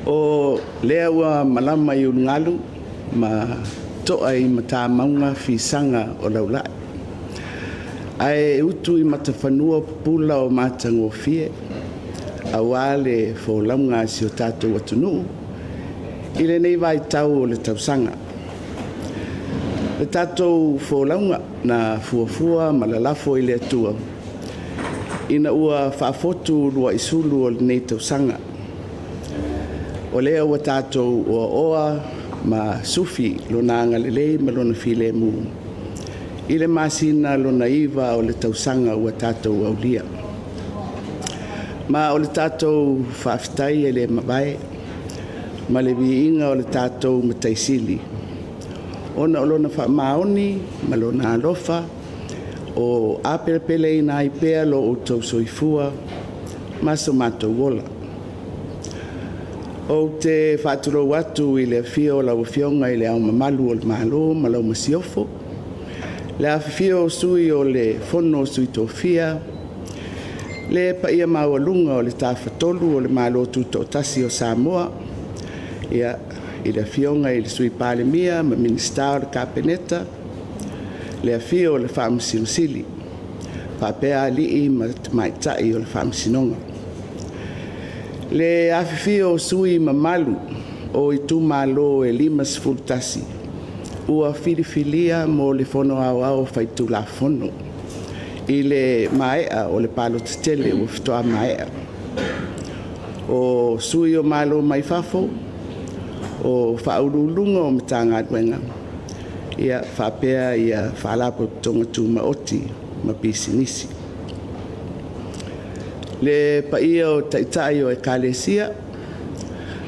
O lea ua malama i ulugalu ma to'a i matamauga fisaga o laulai, ae utu i matafanua pupula o matagofie aua le folauga a si o tatou atunuu i lenei vaitau o le tausaga. Le tatou folauga na fuafua ma lalafo i le Atua ina ua faafotu luaisulu o lenei tausaga. O lea ua tatou oaoa ma sufi Lona agalelei ma Lona filemu i le masina lona iva o le tausaga ua tatou aulia. Ma o le tatou faafetai e le mavae ma le viiga o le tatou Matai Sili, ona o Lona faamaoni ma Lona alofa o apelepeleina ai pea lo outou soifua ma so matou ola. Ou te faatulou atu i le afio o lau Afioga i Le Ao Mamalu o le Malo ma lau Masiofo, le afifio o Sui o le Fono a Sui Tofia, le paia maualuga o le Tafatolu o le Malo Tutoatasi o Samoa, i le Afioga i le Sui Palemia ma Minisita o le Kapeneta, le afio o le Faamasino Sili, faapea alii ma tamaitai o le Faamasinoga. Le afifio o sui usufono mamalu o itumalo e 51 ua filifilia mo le Fono Aoao Faitulafono i le maea o le palota tele ua faatoa maea. O sui o Malo mai fafo, o Faauluuluga o Matagaluega faapea Faalapotopotoga Tumaoti ma Pisinisi. Le paia o Taitai o Ekalesia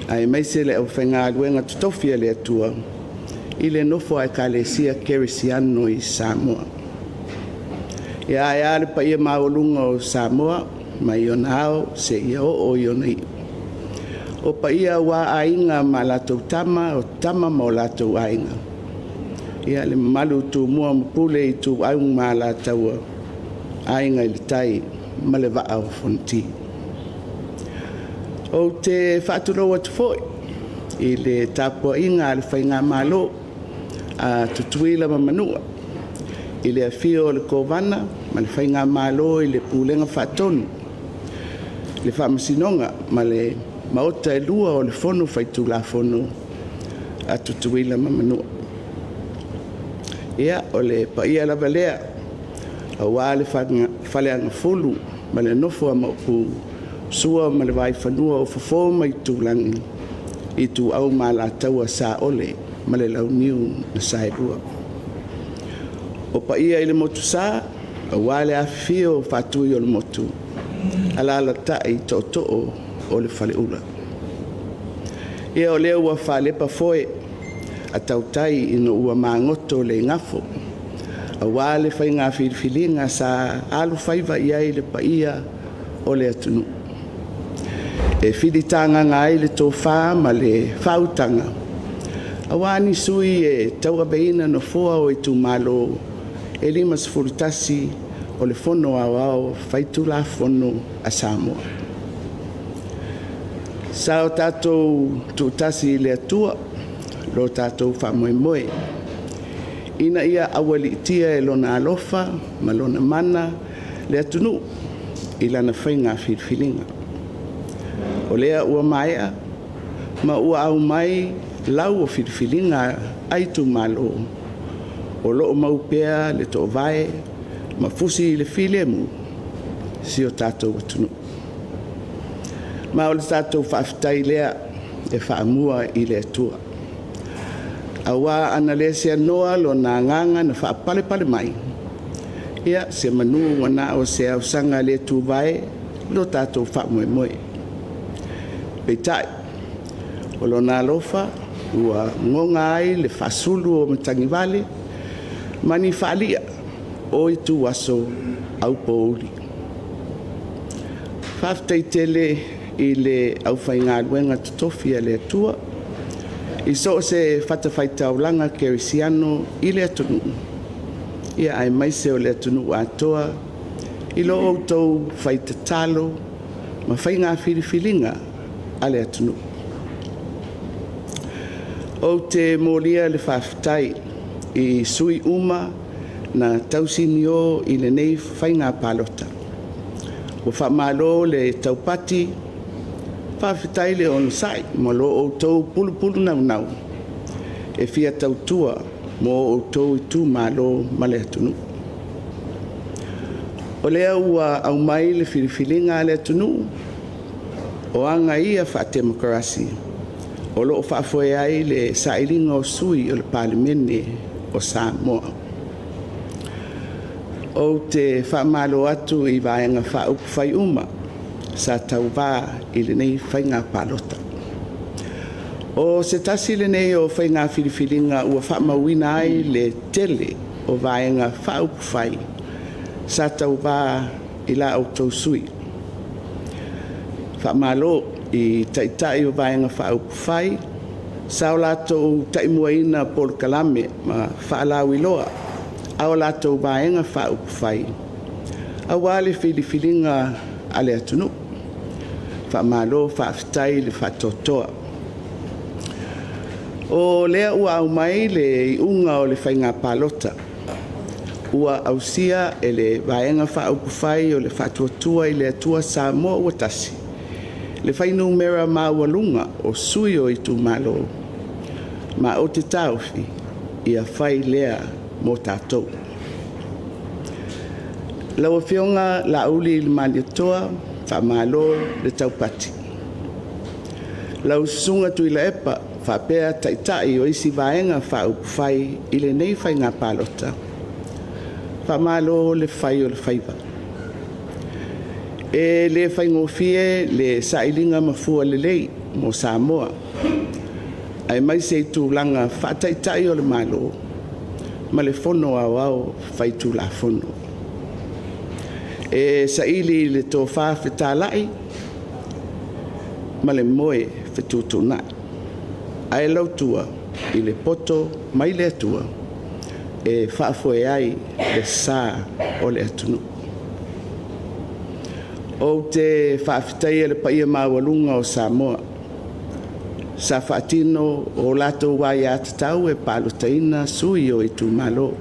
aemaise le aufaigaluega totofi a le Atua i le nofo a Ekalesia Kerisiano i Samoa. Ia, ae a le paia maualuga o Samoa mai ona ao seia oo i ona iu. O paia aua Aiga ma latou Tama, o Tama ma o latou Aiga, le mamalu i Tumua ma Pule, Ituau ma Alataua, Aiga i le Tai ma le Vaa o Fonoti. Ou te faatulou atu foi i le tapuaiga a le Faigamalo a Tutuila ma Manua, i le afio o le Kovana ma le Faigamalo i le Pulega Faatonu, le Faamasinoga ma le Maota e lua o le Fono Faitulafono a Tutuila ma Manua. Ia, o le paia lava lea aua le Faleagafulu ma le nofo a Maopu, Sua ma le Vaifanua o Fofo ma Aitulagi, Ituau ma Alataua, Saole ma le Launiu na Saelua. O paia i le Motusa aua le afifio o Faatuiolemotu, alaalatai tootoo o le Faleula. Ia o lea ua faalepa foe a tautai ina ua magoto le igafo aua le faiga filifiliga sa alofaiva i ai le paia o le atunuu e filitagaga ai le tofa ma le faautaga aua ni sui usufono e tauaveina nofoa o itumalo e 51 o le Fono Aoao Faitulafono a Samoa. Sa o tatou tuutasi i le Atua lo tatou faamoemoe, ina ia aualiitia e Lona alofa ma Lona mana le atunuu i lana faiga filifiliga. O lea ua maea ma ua aumai lau o filifiliga a itumalo, o lo o mau pea le toovae ma fusi le filemu si o tatou atunuu. Ma o le tatou faafetai lea e faamua i le Atua, aua ana le seanoa Lona agaga na faapalepale mai, ia semeamanu ua na o se ausaga le tuvae lo tatou faamoemoe. Peitai, o Lona alofa ua goga ai le faasulu o matagivale ma ni faali'a o ituaso aupouli. Faafetai tele i le aufaigaluega totofi a le Atua i so o se fatafaitaulaga kerisiano i le atunuu, aemaise o le atunuu atoa i lo outou fai tatalo ma faiga filifiliga a le atunuu. Ou te molia le faafetai i sui uma na tausinio i lenei faiga palota. Ua faamalo le taupati, faafetai le onosai ma lo outou pulupulonaunau e fia tautua mo outou itumalo ma le atunuu. O lea ua aumai le filifiliga a le atunuu, o aga ia faatemokarasi o lo o faafoe ai le sailiga o sui o le Palemene o Samoa. Ou te faamalo atu i Vaega Faaupufai uma sa tauva i lenei faiga palota. O se tasi lenei o faiga filifiliga ua faamauina ai le tele o Vaega Faaupufai sa tauva i la outou sui. Faamalo i Taitai o Vaega Faaupufai sa o latou taimuaina polokalame ma faalauiloa a o latou Vaega Faaupufai aua le filifiliga a le atunuu. Faamalo faafetai le faatoatoa. O lea ua aumai le iuga o le faiga palota ua ausia e le Vaega Faaupufai o le Faatuatua i le Atua Samoa ua Tasi le fuainumera maualuga o sui o itumalo, ma ou te taofi, ia fai lea mo tatou. Lau Afioga Laaulialemalietoa, faamalo le taupati. Lau Susuga Tuilaepa faapea Taitai o isi Vaega Faaupufai i lenei faiga palota, faamalo le fai o le faiva. E le faigofie le sailiga mafua lelei mo Samoa, aemaise i tulaga faa-Taitai o le Malo ma le Fono Aoao Faitulafono. E saili i le tofa fetalai ma le moe fetuutuunai, ae lautua i le poto mai le Atua e faafoe ai le sa o le atunuu. Ou te faafetaia le paia maualuga o Samoa sa faatino o latou aiatatau e palotaina sui o itumalo.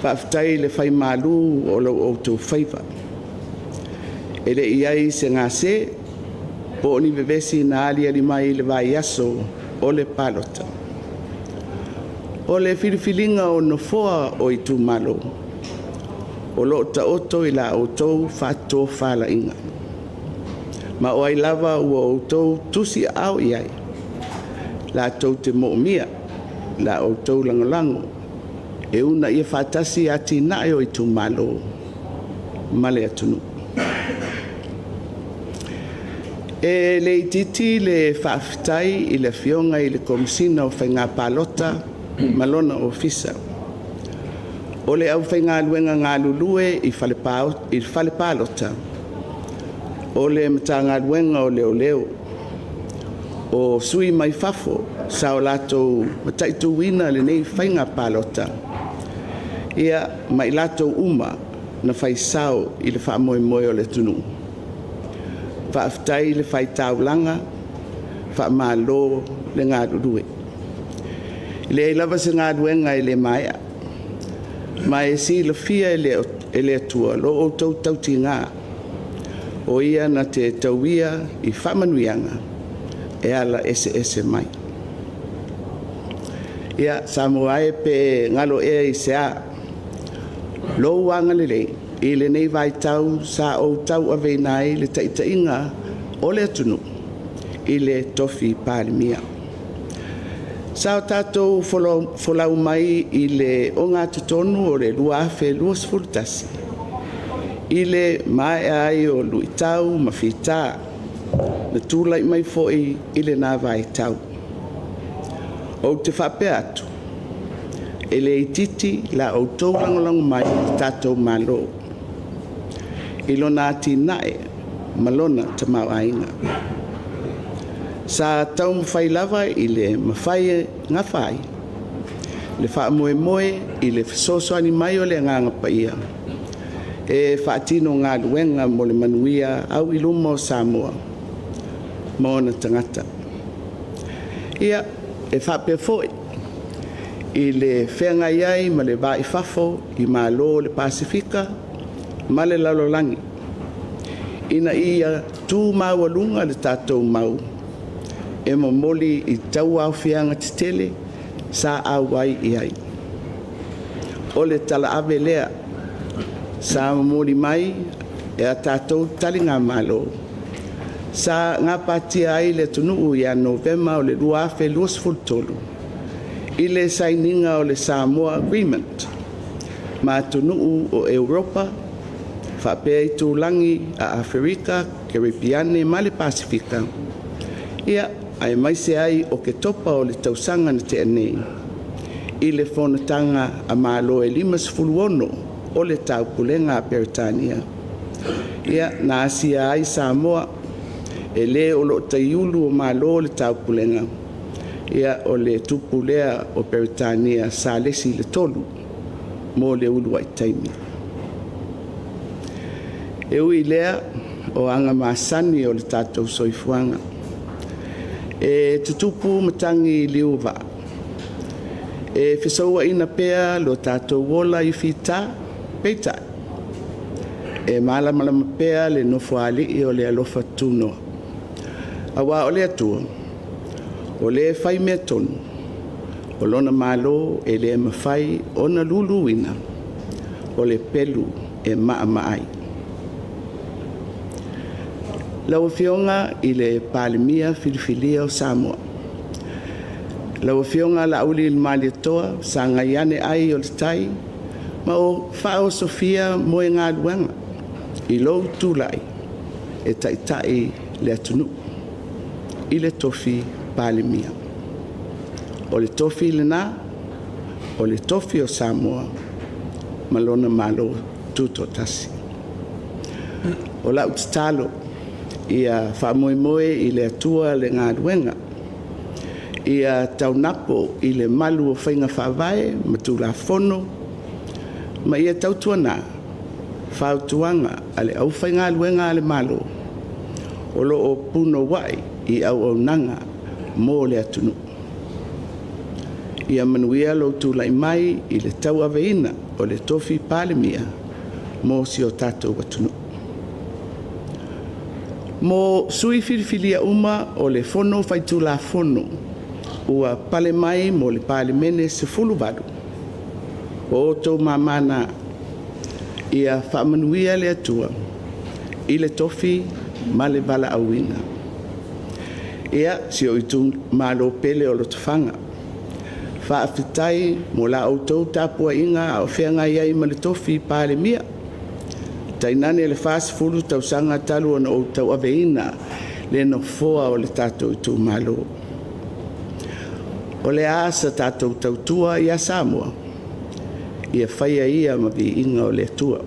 Faafetai i le faimalu o lo outou faiva, e le i i ai se gase po o ni vevesi na aliali mai i le vaiaso o le palota. O le filifiliga o Nofoa o itumalo, o lo o taoto i la outou faatofalaiga, ma o ai lava ua outou tusiaao i ai latou te moomia la outou lagolago e uunaia faatasi atinae o itumalo ma le atunuu. E le itiiti le faafetai i le Afioga i le Komesina o Faiga Palota ma lona Ofisa, o le aufaigaluega galulue i fale palota, o le Matagaluega o Leoleo, o sui mai fafo sa o latou mataituina lenei faiga palota, ma i latou uma na fai sao i le faamoemoe o le atunuu. Faafetai le fai taulaga, faamalo le galulue. E leai lava se galuega e le maea, ma e silafia e le Atua lo outou tautiga, o Ia na te tauia i faamanuiaga e ala eseese mai. Ia, Samoa e pe galo ea i se a lou agalelei i lenei vaitau sa ou tauaveina ai le taitaiga o le atunuu i le tofi Palemia. Sa o tatou folau mai i le ogatotonu o le 2021 i le maea ai o luitau ma fita na tulai mai foi i lena vaitau. Ou te faapea atu, e le itiiti la outou lagolago mai i le tatou Malo i lona atinae ma lona tamaoaiga. Sa taumafai lava i le mafai e gafa ai le faamoemoe i le fesoasoani mai o le Agaga Paia e faatino galuega mo le manuia auiluma o Samoa ma ona tagata. Ia, e faapea foi i le feagai ai ma le va i fafo i Malo o le Pasefika ma le lalolagi, ina ia tu maualuga le tatou mau e momoli i tauaofiaga tetele sa auai i ai. O le talaave lea sa momoli mai e a tatou taligamalo sa gapatia ai le atunuu ia Novema 2023 i le sainiga o le Samoa Agreement ma atunuu o Europa faapea itulagi a Aferika, Karepeane ma le Pasefika, ia, aemaise ai Oketopa o le tausaga na tea nei i le Fonotaga a Malo e 56 o le Taupulega a Peretania, ia, na asia ai Samoa e le o lo o taiulu o Malo o le Taupulega, ia, o le Tupu lea o Peretania Salesi III mo le uluai taimi. E ui i lea, o aga masani o le tatou soifuaga, e tutupu matagi i liu o vaa, e fesouaina pea lo tatou ola i fita, peitai, e malamalama pea le Nofoalii o le alofa tunoa, aua o le Atua, o le fai mea tonu, o Lona Malo e le mafai ona luluina, o le pelu e maamaai. Lau Afioga i le Palemia Filifilia o Samoa, lau Afioga Laaulialemalietoa Sagaiane ai o le Tai, ma ua faaosofia moegaluaga i lou tulai e taitai le atunuu i le tofi Palemia. O le tofi lena, o le tofi o Samoa ma lona Malo Tutoatasi. O lau tatalo, ia faamoemoe i le Atua le galuega, ia taunapo i le malu o faiga faavae ma Tulafono, ma ia tautuana fautuaga a le aufaigaluega a le Malo o lo o punouai i auaunaga mo le atunuu. Ia manuia lou tulai mai i le tauaveina o le tofi Palemia mo si o tatou atunuu. Mo sui usufono filifilia uma o le Fono Faitulafono ua pale mai mo le Palemene 18, o outou mama na. Ia faamanuia le Atua i le tofi ma le valaauina. Ia, si ou itumalo pele o Lotofaga, faafetai mo la outou tapuaiga a o feagai ai ma le tofi Palemia, tainane le 40 tausaga talu ona ou tauaveina le Nofoa o le tatou itumalo. O le a sa tatou tautua ia Samoa? Ia faia ia ma viiga o le Atua.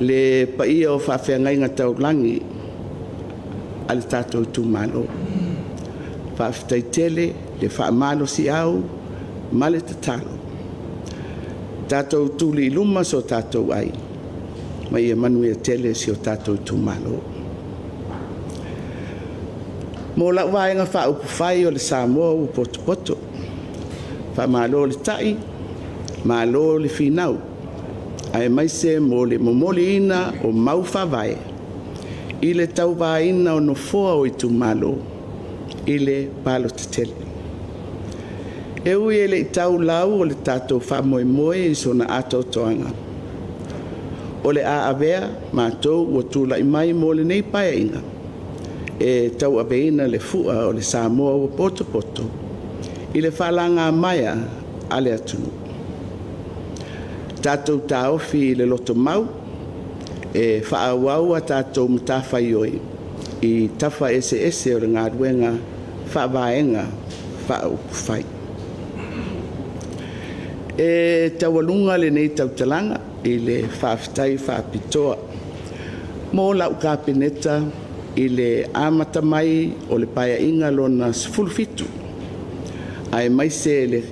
Le paia o faafeagaiga taulagi a le tatou itumalo, faafetai tele le faamalosiau ma le tatalo. Tatou tuli i luma so tatou ai ma ia manuia tele si o tatou itumalo. Mo lau Vaega Faaupufai o le Samoa ua Potopoto, faamalo le tai, malo le finau, aemaise mo le momoliina o mau faavae i le tauvaina o Nofoa o itumalo i le palota tele. E ui e le i tau lau o le tatou faamoemoe i sona atoatoaga, o le a avea matou ua tulai mai mo lenei Paeaiga e tauaveina le fua o le Samoa ua potopoto i le faalagamaea a le atunuu. Tatou taofi i le lotomau e faaauau a tatou matafaioi i tafa eseese o le galuega faa-Vaega Faaupufai. E taualuga lenei tautalaga i le faafetai faapitoa mo lau Kapeneta i le amata mai o le Paeaiga Lona XVII, aemaise le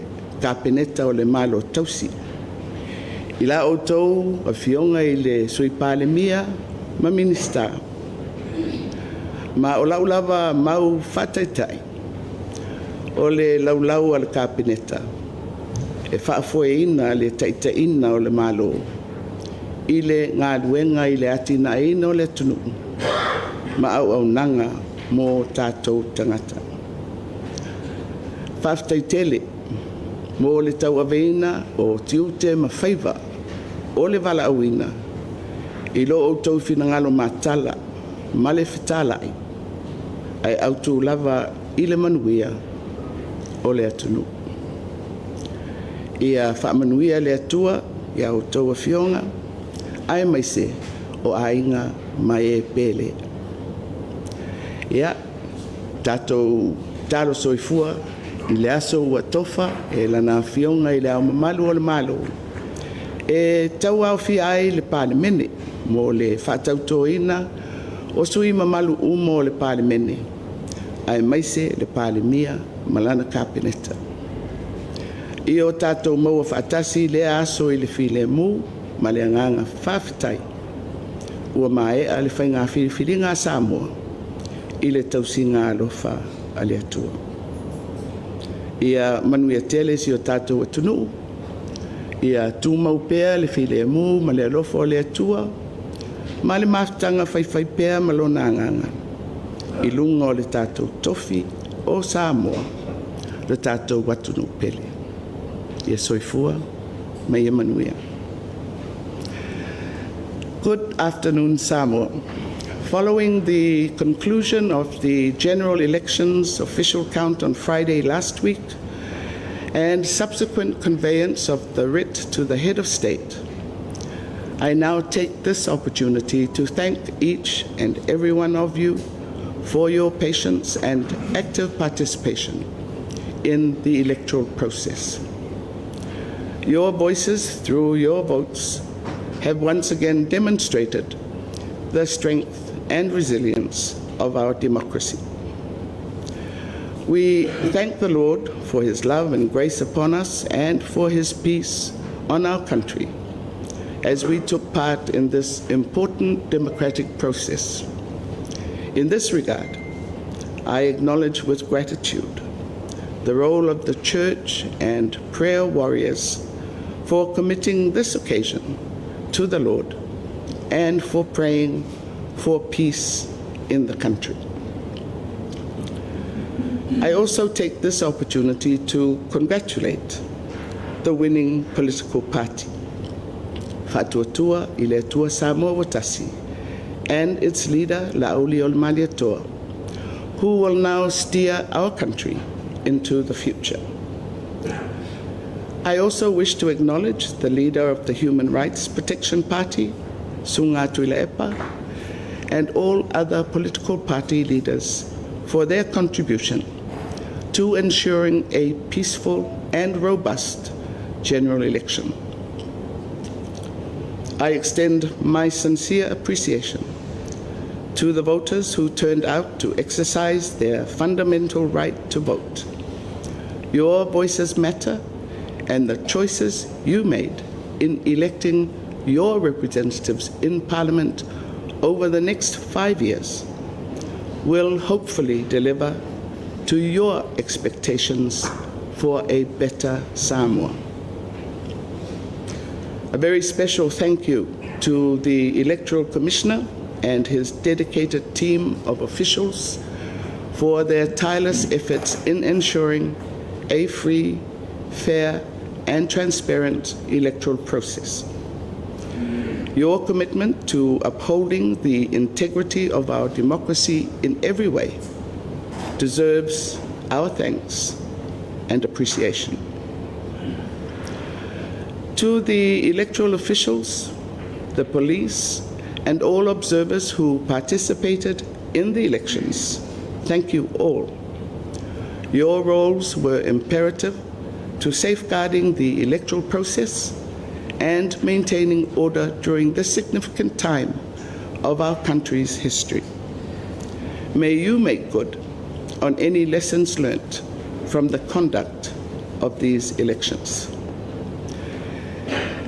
Kapeneta o le Malo Tausi, i la outou Afioga i le Sui Palemia ma Minisita. Ma o lau lava mau faataitai, o le Laulau a le Kapeneta e faafoeina le taitaiina o le Malo i le galuega i le atinaeina o le atunuu ma auaunaga mo tatou tagata. Faafetai tele mo le tauaveina o tiute ma faiva o le valaauina i lo outou finagalo matala ma le fetalai ae autu lava i le manuia o le atunuu. Ia faamanuia le Atua i a outou Afioga aemaise o aiga ma e pele. Ia, tatou talo soifua i le aso ua tofa e Lana Afioga i Le Ao Mamalu o le Malo e tauaofia ai le Palemene mo le faatautoina o sui usufono mamalu uma o le Palemene, aemaise le Palemia ma lana Kapeneta. Ia o tatou maua faatasi i lea aso i le filemu ma le agaga faafetai ua maea le faiga filifiliga a Samoa i le tausiga alofa a le Atua. Ia manuia tele si o tatou atunuu, ia tumau pea le filemu ma le alofa o le Atua ma le mafutaga faifaipea ma Lona Agaga i luga o le tatou tofi o Samoa, lo tatou atunuu pele. Ia soifua ma ia manuia. Good afternoon, Samoa. Following the conclusion of the general elections official count on Friday last week and subsequent conveyance of the writ to the head of state, I now take this opportunity to thank each and every one of you for your patience and active participation in the electoral process. Your voices through your votes have once again demonstrated the strength and resilience of our democracy. We thank the Lord for his love and grace upon us and for his peace on our country as we took part in this important democratic process. In this regard, I acknowledge with gratitude the role of the church and prayer warriors for committing this occasion to the Lord and for praying for peace in the country. I also take this opportunity to congratulate the winning political party, Faatuatua i le Atua Samoa ua Tasi, and its leader, La'auliaolemalietoa, who will now steer our country into the future. I also wish to acknowledge the leader of the Human Rights Protection Party, Suga Tuilaepa, and all other political party leaders for their contribution to ensuring a peaceful and robust general election. I extend my sincere appreciation to the voters who turned out to exercise their fundamental right to vote. Your voices matter, and the choices you made in electing your representatives in Parliament over the next 5 years will hopefully deliver to your expectations for a better Samoa. A very special thank you to the Electoral Commissioner and his dedicated team of officials for their tireless efforts in ensuring a free, fair, and transparent electoral process. Your commitment to upholding the integrity of our democracy in every way deserves our thanks and appreciation. To the electoral officials, the police, and all observers who participated in the elections, thank you all. Your roles were imperative to safeguarding the electoral process and maintaining order during this significant time of our country's history. May you make good on any lessons learnt from the conduct of these elections.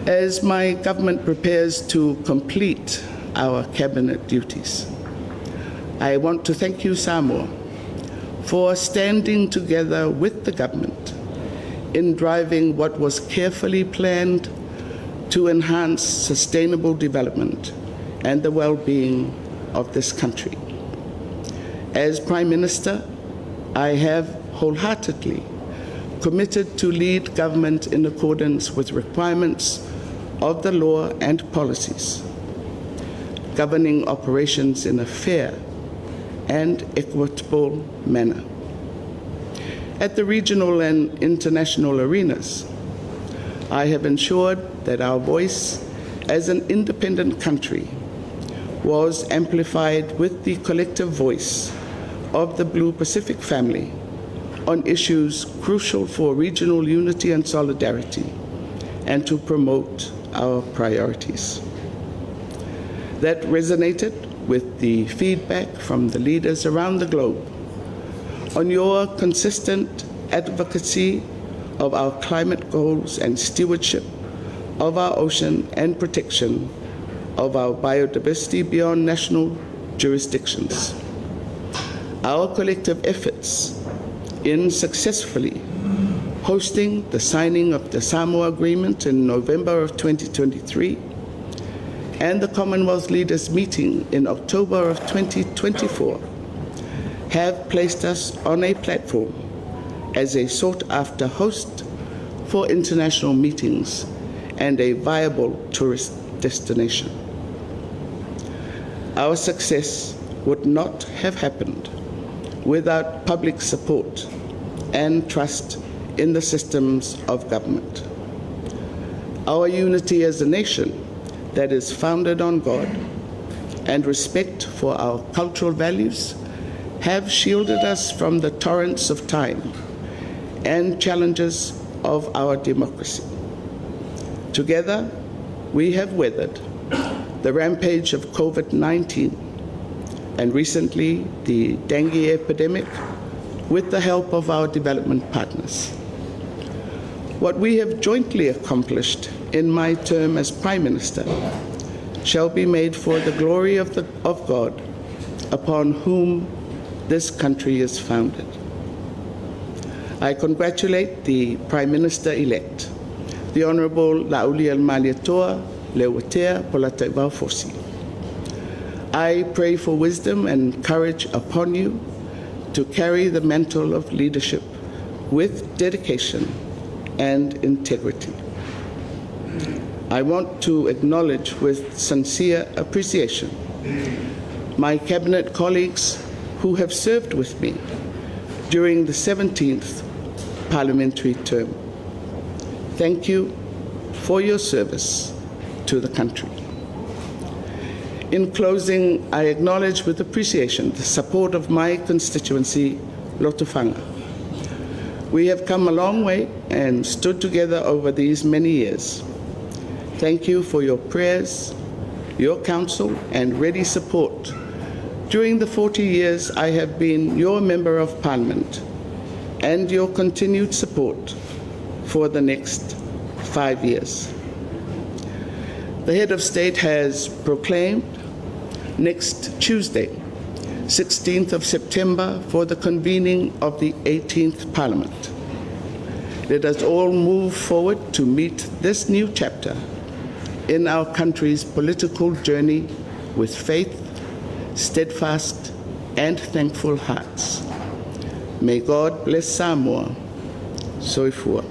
As my government prepares to complete our cabinet duties, I want to thank you, Samoa, for standing together with the government in driving what was carefully planned to enhance sustainable development and the well-being of this country. As Prime Minister, I have wholeheartedly committed to lead government in accordance with requirements of the law and policies, governing operations in a fair and equitable manner. At the regional and international arenas, I have ensured that our voice as an independent country was amplified with the collective voice of the Blue Pacific family on issues crucial for regional unity and solidarity, and to promote our priorities. That resonated with the feedback from the leaders around the globe on your consistent advocacy of our climate goals and stewardship of our ocean and protection of our biodiversity beyond national jurisdictions. Our collective efforts in successfully hosting the signing of the Samoa Agreement in November of 2023 and the Commonwealth Leaders Meeting in October of 2024 have placed us on a platform as a sought-after host for international meetings and a viable tourist destination. Our success would not have happened without public support and trust in the systems of government. Our unity as a nation that is founded on God and respect for our cultural values have shielded us from the torrents of time and challenges of our democracy. Together, we have weathered the rampage of COVID-19 and recently the dengue epidemic with the help of our development partners. What we have jointly accomplished in my term as Prime Minister shall be made for the glory of, the, of God, upon whom this country is founded. I congratulate the Prime Minister-elect, the Honorable Laaulialemalietoa Leuatea Polataivao Fosi. I pray for wisdom and courage upon you to carry the mantle of leadership with dedication and integrity. I want to acknowledge with sincere appreciation my cabinet colleagues who have served with me during the 17th parliamentary term. Thank you for your service to the country. In closing, I acknowledge with appreciation the support of my constituency, Lotofaga. We have come a long way and stood together over these many years. Thank you for your prayers, your counsel, and ready support during the 40 years I have been your Member of Parliament and your continued support for the next 5 years. The head of state has proclaimed next Tuesday, 16th of September, for the convening of the 18th Parliament. Let us all move forward to meet this new chapter in our country's political journey with faith, steadfast, and thankful hearts. May God bless Samoa. Soifua.